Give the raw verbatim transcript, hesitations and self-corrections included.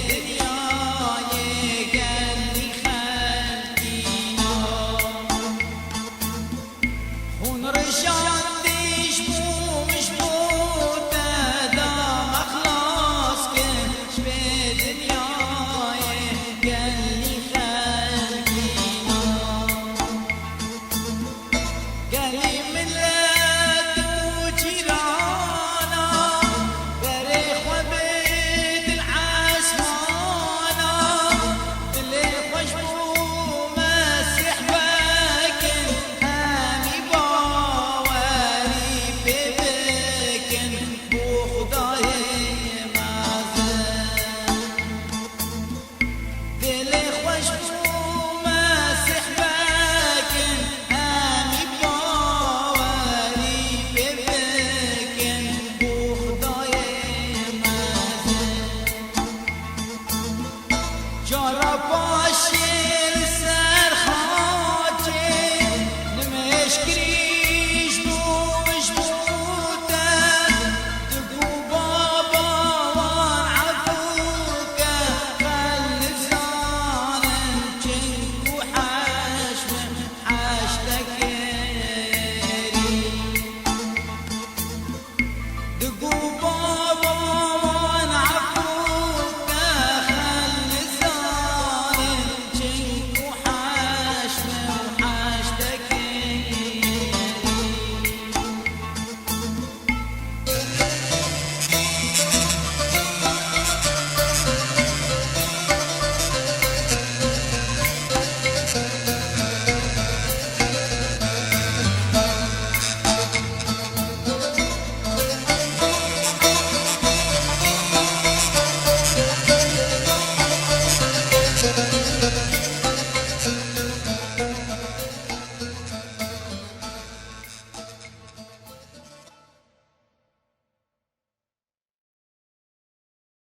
dinyayê gelî xelkî na. Hûn rişandî ji bo min, ji bo te dama xilas kir, ji vê dinyayê gelî xelkî na. Gelî milet û cîrana, berê xwe bidin esmana, dilê xwe ji bo Mesîh vekin, hemî bawerî pê bikin, bo Xwedayê mezin. Dilê xwe ji bo Mesîh vekin, hemî bawerî pê bikin, bo Xwedayê mezin. Cara